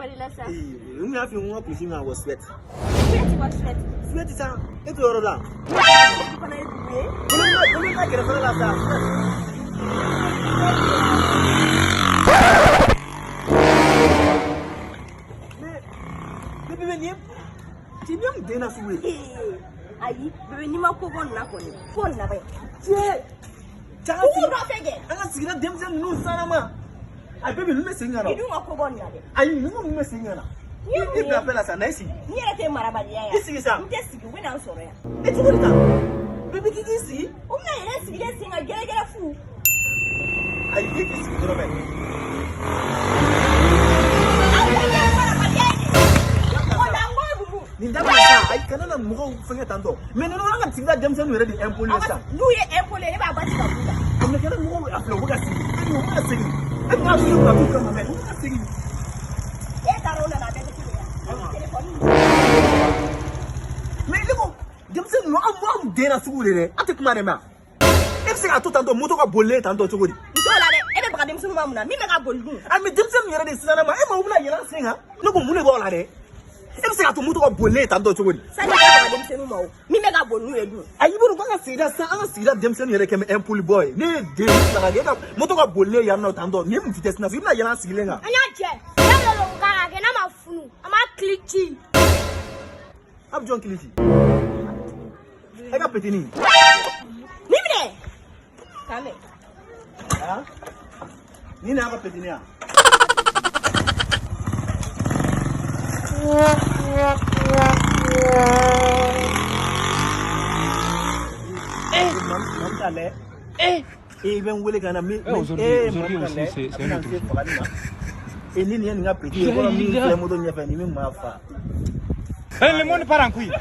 Parila sa. N y'a f'i ye, n ko n ka kulisi kan ka bɔ Suède. Suède wa Suède? Suède sa, e t'o yɔrɔ la. Fana ye dugu ye. Kolon kɛrɛfɛla la sa. Mais bébé, nin ye ti ni ye mun den na sugu ye? Ayi, bébé, n'i ma ko bɔ nin na kɔni, fo nin laban. Cɛ, cɛ, an ka K'u sigi nɔfɛ kɛ. An ka sigida denmisɛnnin ninnu sanama. Ayi bébé, ninnu bɛ segin ka na. I dun ka ko bɔ nin na dɛ. Ayi, ninnu bɛ segin ka na. Ni ye mun I ye? bila fɛn la sa, na i sigi. N yɛrɛ tɛ marabaliya yan. I sigi sa. N tɛ sigi, u bɛ na n sɔrɔ yan. E cogo di tan? Bébé, k'i k'i sigi. U bɛna yɛlɛ sigilen sen kan gɛrɛgɛrɛ fu. Ayi, i k'i sigi dɔrɔn bɛ. Aw bɛ kɛ marabaliya ye de. O la n ko dugu. Nin dabila sa, ayi, kana na mɔgɔw fɛngɛ tan tɔ. Mais ninnu, an ka sigida denmisɛnninw yɛrɛ de impoler sa. N'u ye impoler, ne b'a ba ci ka b'u la. A mais kana mɔgɔw a filɛ, u bɛ ka segin. U bɛ ka segin. E bɛ ka f'i ye ka t'u kama, mais u bɛ ka segin. E taara o nana, a bɛɛ bɛ kelen yan. Téléphone. Mais ne ko denmisɛnnin ninnu, anw den na sugu de dɛ, an tɛ kuma de ma. E bɛ se k'a to tan tɔ, moto ka bolilen tan tɔ cogo di? N t'o la dɛ, e bɛ baga denmisɛnninw ma mun na? Min bɛ ka boli dun? A mais denmisɛnnin yɛrɛ de sisan ma, e ma u bɛna yɛlɛ an sen kan. Ne ko mun de b'aw la dɛ? E bɛ se k'a to moto ka bolilen tan tɔ cogo di? Sani e ka baga denmisɛnninw ma o, min bɛ ka boli n'u ye dun? Ayi, i b'a dɔn k'an ka sigida sisan, an ka sigida denmisɛnnin yɛrɛ kɛ bɛ impoli bɔ ye. Ne ye den fila ka kɛ, e ka moto ka bolilen yan nɔ tan tɔ, nin ye mun vitesse na? I bɛna yɛlɛ an sigilen kan. An y'a jɛ n'a lolo k'a ka kɛ n'a ma funu, an b'a kili ci. A bɛ jɔn kili ci? E ka petini. Nin minɛ. K'an bɛn. Ah, nin de y'a ka petini ya. Mamu lɛ. E bɛ n wele ka na min? Eh, aujourd'hui, aujourd'hui aussi, c'est un autre jour. E ni nin ye nin ka petit ye, kɔrɔ min filɛ moto ɲɛfɛ, nin bɛ maa fa. Eh, le monde part en couille.